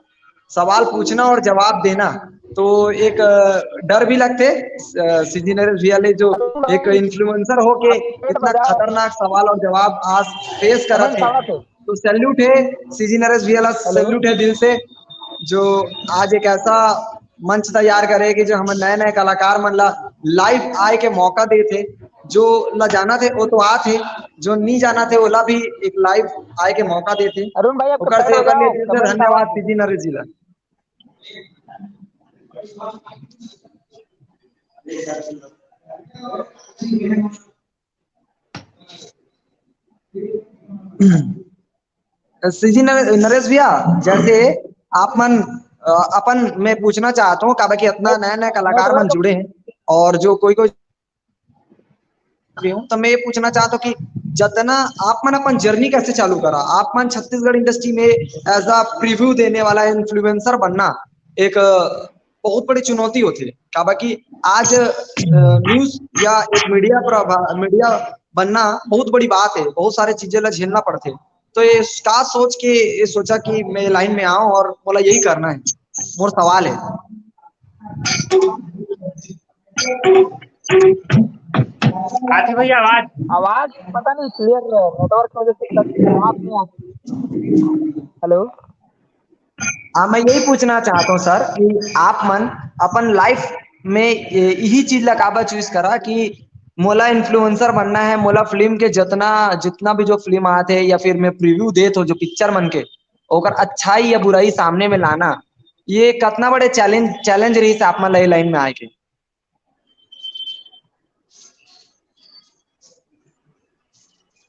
सवाल पूछना और जवाब देना, तो एक, अ, डर भी लगथे, अ, सीजी नरेश भैया ले जो एक इन्फ्लुएंसर होके इतना खतरनाक सवाल और जवाब आज फेस करत हे। तो सैल्यूट है सीजी नरेश भैया ला, सैल्यूट है दिल से, जो आज एक ऐसा मंच तैयार करे कि जो हमर नए-नए कलाकार मन ला लाइव आए के मौका देथे। जो ला जानत हे, वो तो आत हे, जो नी जानत हे, ओला भी एक लाइव आए के मौका देथे। अरुण भाई, आपको ओकर से, ओकर लिए दिल से धन्यवाद सीजी नरेश जी ला। सीजी नर-, नरेश भैया, जैसे आप मन, अ, अपन मैं पूछना चाहत हूँ, काबर कि इतना नया-नया कलाकार मन जुड़े हैं और जो कोई-कोई भी हूँ, तो मैं ये पूछना चाहत हूँ कि जतना आप मन अपन जर्नी कैसे चालू करा? आप मन छत्तीसगढ़ इंडस्ट्री में as a प्रीव्यू देने वाला इन्फ्लुएंसर बनना एक, अ, बहुत बड़ी चुनौती होथे, काबर कि आज, अ, न्यूज़ या एक मीडिया प्रभा-, मीडिया बनना बहुत बड़ी बात है, बहुत सारे चीजें ला झेलना पड़थे। तो ये का सोच के ये सोचा कि मैं लाइन में आऊं और मोला यही करना है, मोर सवाल है। आती भैया आवाज? आवाज पता नहीं, क्लियर नेटवर्क की वजह से कट, आवाज नहीं आती। हेलो। हाँ, मैं यही पूछना चाहता हूँ सर कि आप मन अपन लाइफ में ये, यही चीज ला काबर चूज़ करा कि मोला इन्फ्लुएंसर बनना है, मोला फिल्म के जितना, जितना भी जो फिल्म आत हे या फिर मैं प्रीव्यू देत हो जो पिक्चर मन के, ओकर अच्छाई या बुराई सामने में लाना, ये कतना बड़े चैलेंज, चैलेंज रहिस आप मन ला ये लाइन में आए के?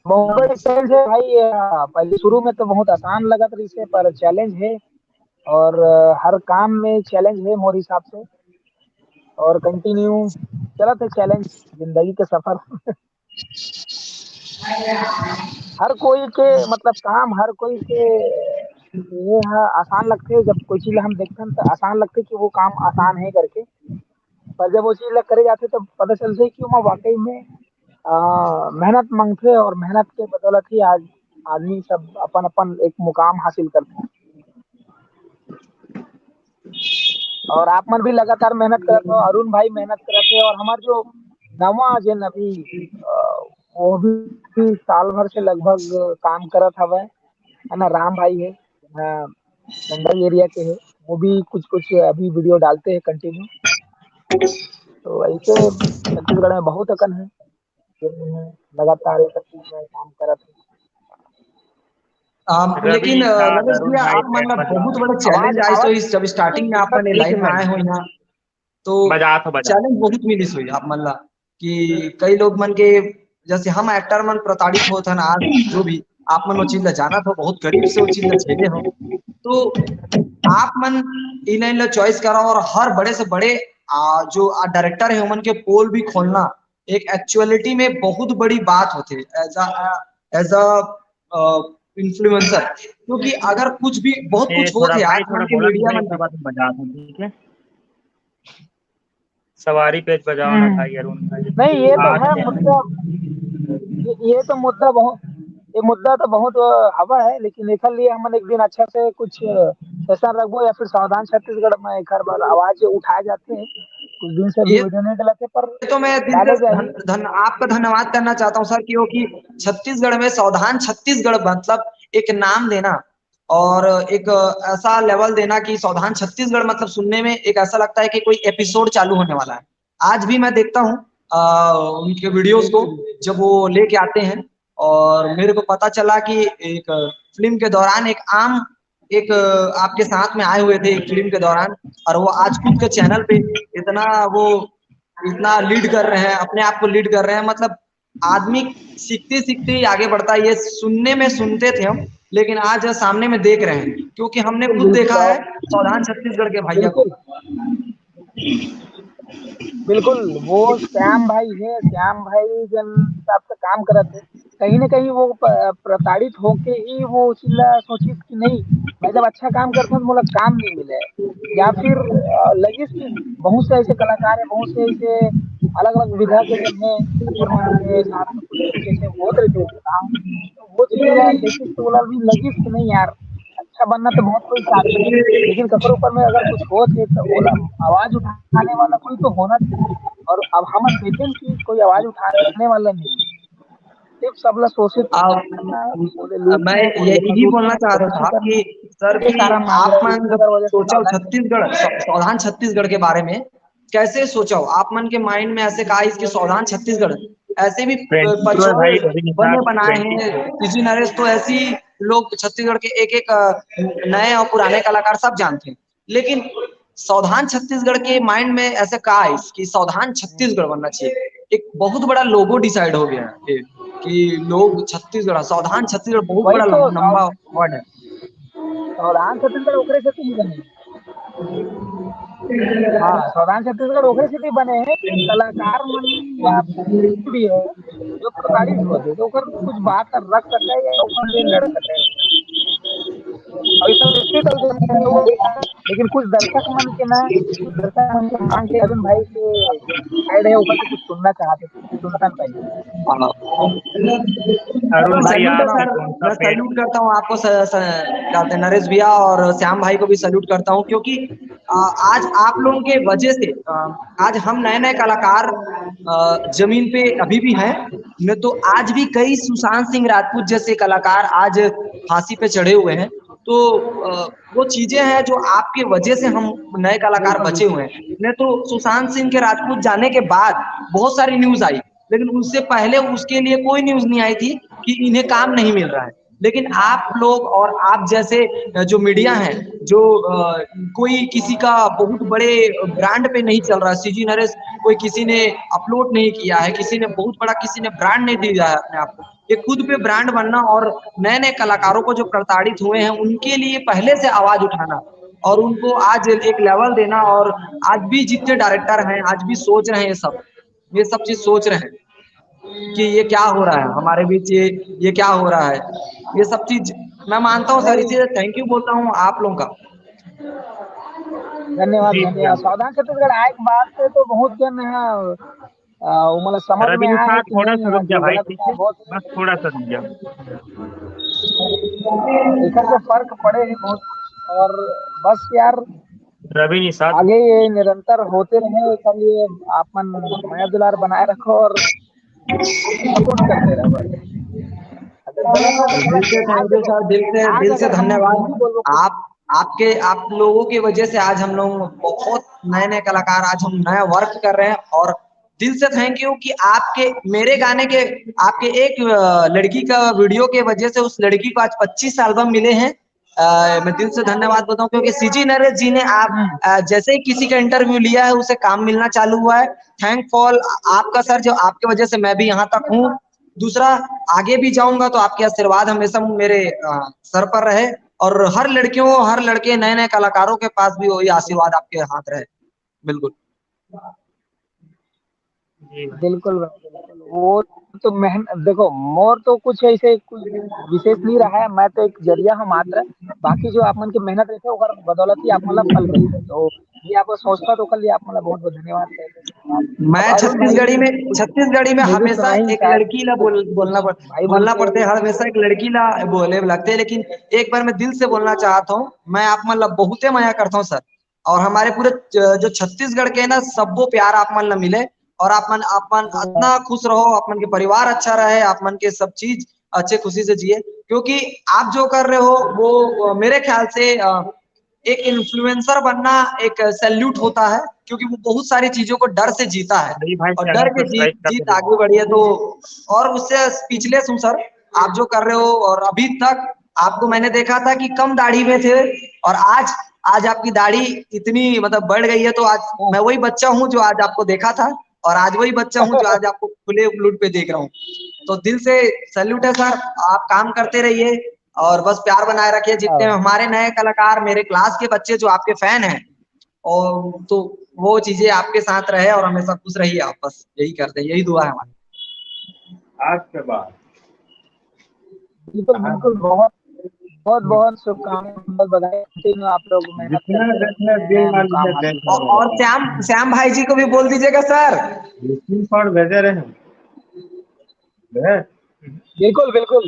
बहुत बड़ी चैलेंज है भाई। अ, पहले शुरू में तो बहुत आसान लगत रहिस हे, पर चैलेंज है और, अ, हर काम में चैलेंज है मोर हिसाब से, और कंटिन्यू चलत है चैलेंज, जिंदगी के सफर। हर कोई के मतलब काम, हर कोई के ये ह आसान लगथे, जब कोई चीज ला हम देखथन त आसान लगथे कि वो काम आसान है करके, पर जब वो चीज ला करे जाथे तब पता चलथे कि ओमा वाकई में, अ, मेहनत मांगथे और मेहनत के बदौलत ही आज आदमी सब अपन-अपन एक मुकाम हासिल करथे। और आप मन भी लगातार मेहनत करत हो, अरुण भाई मेहनत करत हे, और हमार जो नवा जेन अभी, अ, वो भी साल भर से लगभग काम करत हवय, है ना, राम भाई है, अ, डंडई एरिया के है, वो भी कुछ-कुछ अभी वीडियो डालते हैं कंटिन्यू। तो ऐसे छत्तीसगढ़ में बहुत अकन है, जो लगातार ये सब चीज में काम करत है। लेकिन नरेश भैया, आप मन ला बहुत बड़े चैलेंज आइस होही, जब स्टार्टिंग में आप मन लाइव में आए हो यहाँ, तो बजात हो, बजात। चैलेंज बहुत मिलिस होही आप मन ला, कि कई लोग मन के, जैसे हम एक्टर मन प्रताड़ित होत हन आज, जो भी आप मन वो चीज ला जानत हो, बहुत करीब से वो चीज ला झेले हो, तो आप मन ई लाइन ला चॉइस करा और हर बड़े से बड़े, आ, जो, आ, डायरेक्टर है, उमन के पोल भी खोलना एक एक्चुअलिटी में बहुत बड़ी बात होथे। As a, as a influencer, क्योंकि अगर कुछ भी, बहुत कुछ होत है आज मन के मीडिया में। ठीक है, सवारी पेच बजाओ ना भाई अरुण भाई। नहीं, ये तो है मुद्दा, ये, ये तो मुद्दा बहुत, ये मुद्दा तो बहुत, अ, हवा है, लेकिन एकर लिए हमन एक दिन अच्छा से कुछ, अ, सेशन रखबो या फिर सावधान छत्तीसगढ़ में एक बार आवाज उठाए जाथे। कुछ दिन से ये वीडियो नहीं डलाथे, पर ये तो मैं दिल से धन-, धन-, आपका धन्यवाद करना चाहता हूँ सर, क्योंकि छत्तीसगढ़ में सावधान छत्तीसगढ़ मतलब एक नाम देना और एक ऐसा लेवल देना कि सावधान छत्तीसगढ़ मतलब सुनने में एक ऐसा लगता है कि कोई एपिसोड चालू होने वाला है। आज भी मैं देखता हूँ, अ, उनके वीडियोज़ को, जब वो लेके आते हैं और मेरे को पता चला कि एक फिल्म के दौरान एक आम, एक आपके साथ में आए हुए थे एक फिल्म के दौरान, और वो आज खुद के चैनल पे इतना वो, इतना लीड कर रहे हैं, अपने आप को लीड कर रहे हैं। मतलब आदमी सीखते सीखते ही आगे बढ़ता है। ये सुनने में सुनते थे हम, लेकिन आज सामने में देख रहे हैं, क्योंकि हमने खुद देखा है सावधान छत्तीसगढ़ के भैया को। बिल्कुल, वो श्याम भाई है, श्याम भाई जन हिसाब से काम करत है, कहीं ना कहीं वो प-, प्रताड़ित होके ही वो उसी ला सोचिस कि नहीं, मैं जब अच्छा काम करता हूँ तो मोला काम नहीं मिले, या फिर, अ, लगिस कि बहुत से ऐसे कलाकार हैं, बहुत से ऐसे अलग-अलग विधा के जन हैं, उमन के साथ में कुछ ऐसे होत रहिथे काम, तो वो चीज ला देखिस तो ओला भी लगिस कि नहीं यार, अच्छा बनना तो बहुत कोई चाहथे, लेकिन ककरो ऊपर में अगर कुछ होत हे तो ओला आवाज उठाने वाला कोई तो होना चाहिए। और अब हम देखें कि कोई आवाज उठाने वाला नहीं, सिर्फ सबला शोषित अब करना, ओले लूटना, मैं ओले यही प्रदूषण, बोलना चाह रहा था कि सर, कि आप मन जब सोचो छत्तीसगढ़, सावधान छत्तीसगढ़ के बारे में कैसे सोचो? आप मन के माइंड में ऐसे का आइस कि सावधान छत्तीसगढ़, ऐसे भी पचोर बने बनाए हैं, सीजी नरेश तो ऐसी लोग छत्तीसगढ़ के एक-एक, अ, नए और पुराने कलाकार सब जानते हैं, लेकिन सावधान छत्तीसगढ़ के माइंड में ऐसा का आइस कि सावधान छत्तीसगढ़ बनना चाहिए? एक बहुत बड़ा लोगो डिसाइड हो गया है कि, कि लोग छत्तीसगढ़, सावधान छत्तीसगढ़ बहुत बड़ा लंबा वर्ड है। सावधान छत्तीसगढ़ ओकरे सेती ही बने। हाँ, सावधान छत्तीसगढ़ ओकरे सेती बने हैं कि कलाकार मन या भी है, जो प्रताड़ित होथे, तो ओकर कुछ बात रख सके या ओकर लिए लड़ सके। अउ ऐसा व्यक्ति तो जो है वो, लेकिन कुछ दर्शक मन के ना, कुछ दर्शक मन के मांग के अरुण भाई के साइड है, ओकर से कुछ सुनना चाहते। अरुण भाई, सैल्यूट करता हूँ आपको, नरेश भैया और श्याम भाई को भी सैल्यूट करता हूँ, क्योंकि आज आप लोगों के वजह से आज हम नए नए कलाकार जमीन पे अभी भी हैं, नहीं तो आज भी कई सुशांत सिंह राजपूत जैसे कलाकार आज फांसी पे चढ़े हुए हैं। तो वो चीजें हैं जो आपके वजह से हम नए कलाकार बचे हुए हैं, नहीं तो सुशांत सिंह के राजपूत जाने के बाद बहुत सारी न्यूज आई, लेकिन उससे पहले उसके लिए कोई न्यूज नहीं आई थी कि इन्हें काम नहीं मिल रहा है। लेकिन आप लोग और आप जैसे जो मीडिया है, जो कोई किसी का बहुत बड़े ब्रांड पे नहीं चल रहा, सीजी नरेश कोई किसी ने अपलोड नहीं किया है, किसी ने बहुत बड़ा किसी ने ब्रांड नहीं दिया है अपने आप को, ये खुद पे ब्रांड बनना और नए नए कलाकारों को जो प्रताड़ित हुए हैं उनके लिए पहले से आवाज उठाना और उनको आज एक लेवल देना, और आज भी जितने डायरेक्टर हैं आज भी सोच रहे हैं, सब ये सब चीज सोच रहे हैं कि ये क्या हो रहा है हमारे बीच, ये ये क्या हो रहा है, ये सब चीज मैं मानता हूँ सर। इसीलिए थैंक यू बोलता हूँ आप लोगों का। धन्यवाद, धन्यवाद। सावधान छत्तीसगढ़ आए के बाद से तो बहुत जन है, मतलब समझ में आया कि थोड़ा सा रुक जा भाई, ठीक है, बस थोड़ा सा रुक जा। एकर से फर्क पड़े है बहुत। और बस यार, रवि निषाद। आगे ये निरंतर होते रहे, एकर लिए आप मन मया दुलार बनाए रखो और सपोर्ट करते रहो। दिल से थैंक यू सर, दिल से, दिल से धन्यवाद। आप, आपके, आप लोगों की वजह से आज हम लोग बहुत नए नए कलाकार, आज हम नया वर्क कर रहे हैं और दिल से थैंक यू कि आपके, मेरे गाने के, आपके एक, अ, लड़की का वीडियो के वजह से उस लड़की को आज पच्चीस एल्बम मिले हैं। अ, मैं दिल से धन्यवाद बोलता हूँ, क्योंकि सीजी नरेश जी ने आप, अ, जैसे ही किसी का इंटरव्यू लिया है, उसे काम मिलना चालू हुआ है। थैंक फॉर आपका सर, जो आपके वजह से मैं भी यहाँ तक हूँ। दूसरा, आगे भी जाऊंगा तो आपके आशीर्वाद हमेशा मेरे, अ, सर पर रहे, और हर लड़कियों, हर लड़के, नए नए कलाकारों के पास भी वही आशीर्वाद आपके हाथ रहे। बिल्कुल। बिल्कुल भाई, बिल्कुल। वो तो मेहनत, देखो, मोर तो कुछ ऐसे कुछ विशेष नहीं रहा है, मैं तो एक जरिया हूँ मात्र। बाकी जो आप मन के मेहनत रहिथे, ओकर बदौलत ही आप मन ला फल मिलथे। तो ये आप सोचता तो ओकर लिए आप मन ला बहुत बहुत धन्यवाद। मैं छत्तीसगढ़ी में, छत्तीसगढ़ी में हमेशा एक लड़की ला बोल, बोलना पड़, बोलना पड़थे, हमेशा एक लड़की ला बोले लगथे। लेकिन एक बार मैं दिल से बोलना चाहता हूँ, मैं आप मन ला बहुते मया करता हूँ सर, और हमारे पूरे जो छत्तीसगढ़ के ना, सबको प्यार आप मन ला मिले, और आप मन, आप मन इतना खुश रहो, आप मन के परिवार अच्छा रहे, आप मन के सब चीज अच्छे खुशी से जिए, क्योंकि आप जो कर रहे हो वो, अ, मेरे ख्याल से, अ, एक इन्फ्लुएंसर बनना एक सैल्यूट होता है, क्योंकि वो बहुत सारी चीजों को डर से जीता है, और डर के जीत, जीत आगे बढ़ी है। तो और उससे स्पीचलेस हूँ सर, आप जो कर रहे हो, और अभी तक आपको मैंने देखा था कि कम दाढ़ी में थे, और आज, आज आपकी दाढ़ी इतनी, मतलब, बढ़ गई है। तो आज मैं वही बच्चा हूँ जो आज आपको देखा था, और आज वही बच्चा हूँ जो आज आपको खुले लूट पे देख रहा हूँ। तो दिल से सैल्यूट है सर, आप काम करते रहिए और बस प्यार बनाए रखिए। जितने हमारे नए कलाकार, मेरे क्लास के बच्चे जो आपके फैन हैं, और तो वो चीजें आपके साथ रहे और हमेशा खुश रहिए आप, बस यही करते हैं, यही दुआ है हमारी। आज के बाद बिल्कुल, बिल्कुल, बहुत बहुत बहुत शुभकामनाएं, बहुत बधाई। आप लोग मेहनत जितना जितना दिल मान लीजिए, और, और श्याम, श्याम भाई जी को भी बोल दीजिएगा सर। बिल्कुल सर, भेजे रहे हैं। बिल्कुल, बिल्कुल।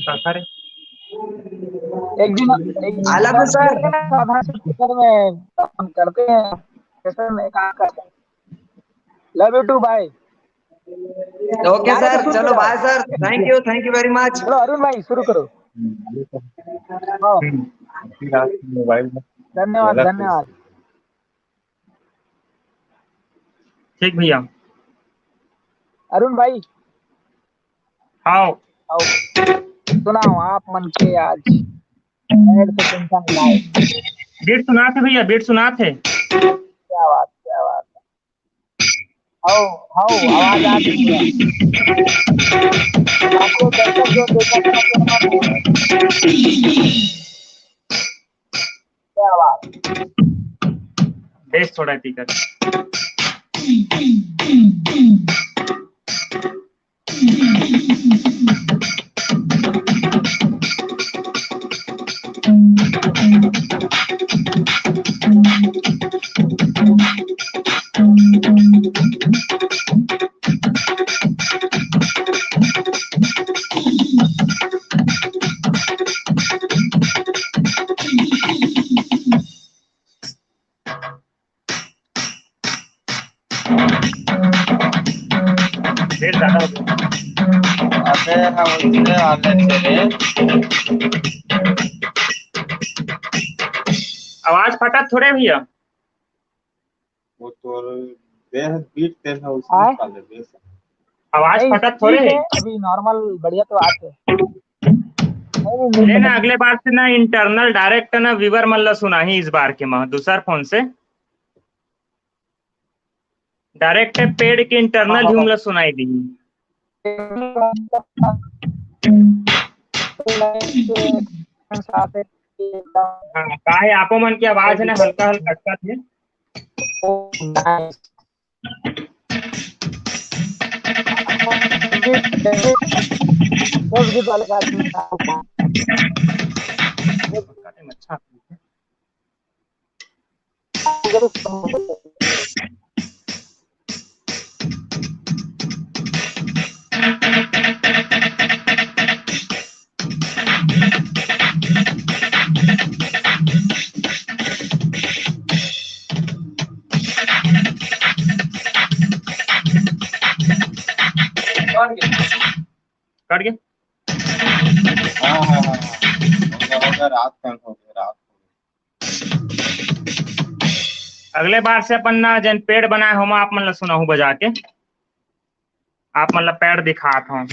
एक दिन, एक दिन अलग सर। साधारण चक्कर में हम करते हैं, जैसे में काम करते हैं। Love you too, bye। Okay sir, चलो, bye sir, thank you, thank you very much। चलो अरुण भाई, शुरू करो। मोबाइल में धन्यवाद, धन्यवाद। ठीक भैया। अरुण भाई। हाव। आओ, सुनाओ आप मन के आज। बीट सुनात हे भैया, बीट सुनात हे। क्या बात, क्या बात। आओ, आओ, आवाज आ रही है। आपको दर्शक जो देखा क्या बात। बेस थोड़ा टीकर। अबे हम उससे आगे चले। आवाज फटत थोड़े भैया। वो तो बेहद बीट तेज है उसमें, साले बेस। आवाज फटत थोड़े। अभी नॉर्मल बढ़िया तो आते। लेना अगले बार से ना इंटरनल डायरेक्ट ना व्यूअर मन ला सुनाही इस बार के मा दूसर फोन से। डायरेक्ट पेड के इंटरनल ही हमला सुनाई दी। हाँ, काहे आपो मन के आवाज ना हल्का हल्का अटकत हे। अच्छा। कट गया। हाँ, हाँ, हाँ, हाँ। हो गया, हो गया, रात का हो गया, रात। अगले बार से अपन ना जन पेड बनाए होमा आप मन ला सुनाहू बजा के। आप मन ला पैड दिखात हूँ।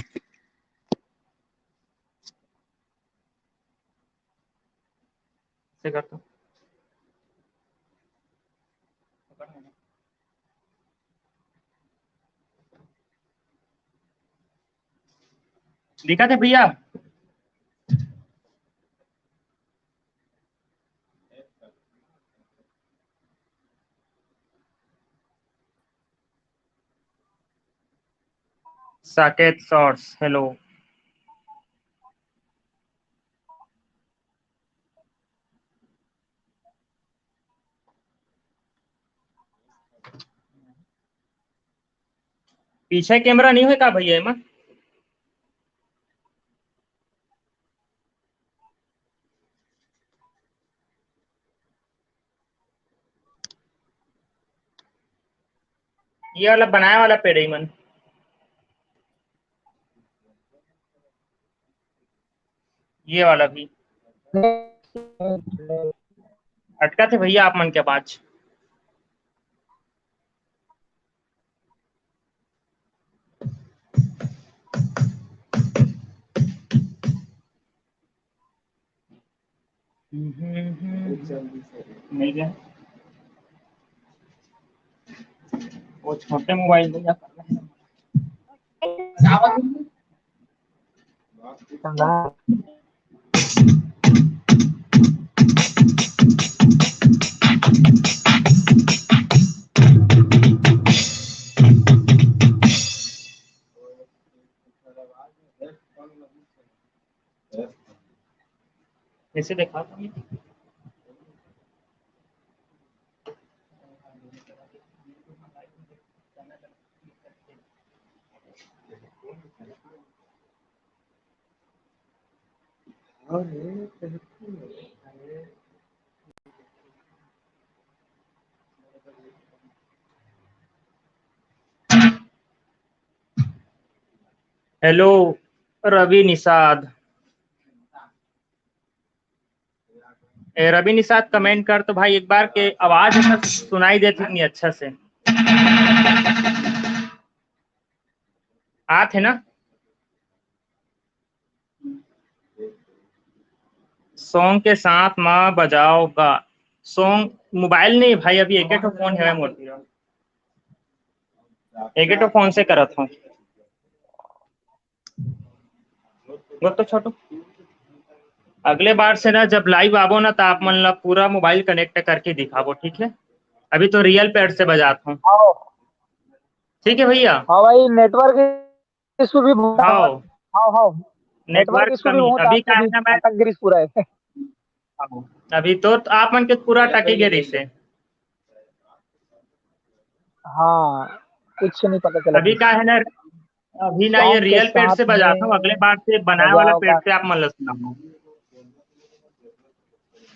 से कर तो। दिखत हे भैया? Saket shorts, hello. पीछे कैमरा नहीं होय का भैया एमा? ये वाला बनाए वाला पेड़ ही मन, ये वाला भी अटका थे भैया आप मन के आवाज। नहीं गया। वो छोटे मोबाइल में क्या करना है? कैसे देखा था मैं? हेलो रवि निषाद। ए, रवि निषाद, कमेंट कर तो भाई एक बार, के आवाज ऐसा सुनाई देत नहीं अच्छा से। आत हे ना? सॉन्ग के साथ में बजाओ गा। सॉन्ग मोबाइल नहीं भाई, अभी एक ठो फोन है मोर तीर। एक ठो फोन से करत हूँ। बोल तो छोटू, अगले बार से ना जब लाइव आबो ना तो आप मन ला पूरा मोबाइल कनेक्ट करके दिखाबो, ठीक है? अभी तो रियल पैड से बजात हूँ। हाँ। ठीक है भैया। हाँ भाई, नेटवर्क इशू भी बहुत हाँ। हाँ, हाँ। नेटवर्क नेटवर्क इशू भी कमी। बहुत अभी आज का है ना, मैं अटक गिरिस पूरा है। हाँ। अभी तो आप मन के पूरा टके गिरिस है। हाँ, कुछ नहीं पता चला अभी कुछ। का है ना, अभी ना ये रियल पैड से बजाता हूँ, अगले बार से बनाए वाला पैड से आप मन ला सुनाऊँ।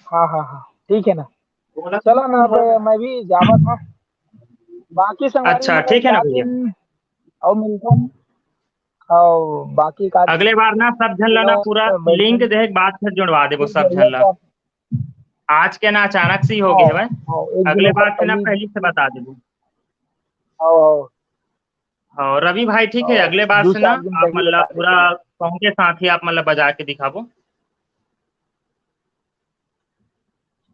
हाँ, हाँ, हाँ, ठीक है ना। चलो ना, अब मैं भी जावत हूँ। बाकी संगवारी अच्छा, ठीक है ना भैया। और मिलते हैं। और बाकी का अगले बार ना सब झन ला ना पूरा लिंक दे के बाद फिर जुड़वा देबो सब झन ला। आज के ना अचानक से ही हो गए हवे। अगले बार से ना पहले से बता देबो। हाँ, रवि भाई, ठीक है, अगले बार से ना आप मन ला पूरा सॉन्ग के साथ ही आप मन ला बजा के दिखाबो।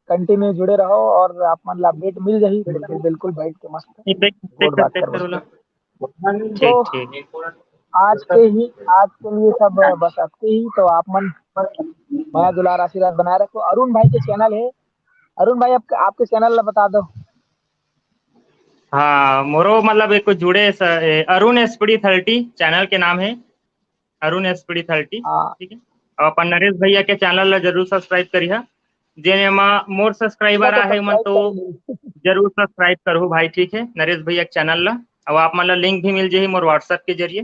कंटिन्यू जुड़े रहो और आप मन ला अपडेट मिल जाही। बिल्कुल, बिल्कुल, बैठ के मस्त गोठ बात करबो। ठीक, तो ठीक। आज के ही, आज के लिए सब बस अतके ही। तो आप मन मया दुलार आशीर्वाद बनाए रखो। अरुण भाई के चैनल है, अरुण भाई आप, आपके चैनल ला बता दो। हाँ, मोरो मतलब एक जुड़े अरुण एसपीडी थर्टी चैनल के नाम है, अरुण एसपीडी थर्टी। हाँ। ठीक है, और अपन नरेश भैया के चैनल ला जरूर सब्सक्राइब करिहा। जेन एमा मोर सब्सक्राइबर आहे मन तो जरूर सब्सक्राइब करहु भाई, ठीक है, नरेश भैया के चैनल ला। और आप मन ला लिंक भी मिल जाही मोर WhatsApp के जरिए,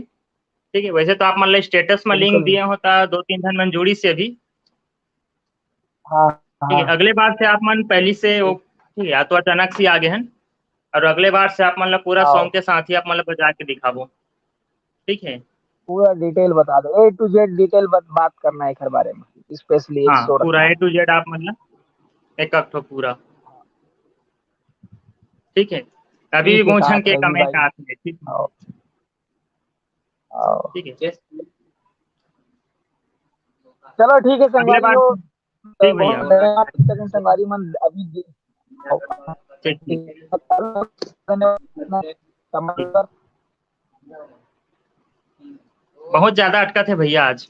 ठीक है। वैसे तो आप मन ला स्टेटस में लिंक दिए हो ता दो तीन झन मन जुड़िस अभी। हाँ, ठीक है, हाँ। अगले बार से आप मन पहली से वो, ठीक है, या तो अचानक से आगे हैं, और अगले बार से आप मन ला पूरा सॉन्ग के साथ ही आप मन ला बजा के दिखाबो, ठीक है। पूरा डिटेल बता दो, A to Z डिटेल बात करना है एकर बारे में, स्पेशली हाँ, पूरा A to Z आप मन ला एक एक ठो पूरा, ठीक है। अभी भी बहुत झन के कमेंट आते हैं, ठीक है। ठीक है। चलो ठीक है संगवारी हो। ठीक भैया। बहुत धन्यवाद संगवारी मन अभी। ठीक, ठीक। धन्यवाद। बहुत ज्यादा अटकत हे भैया आज।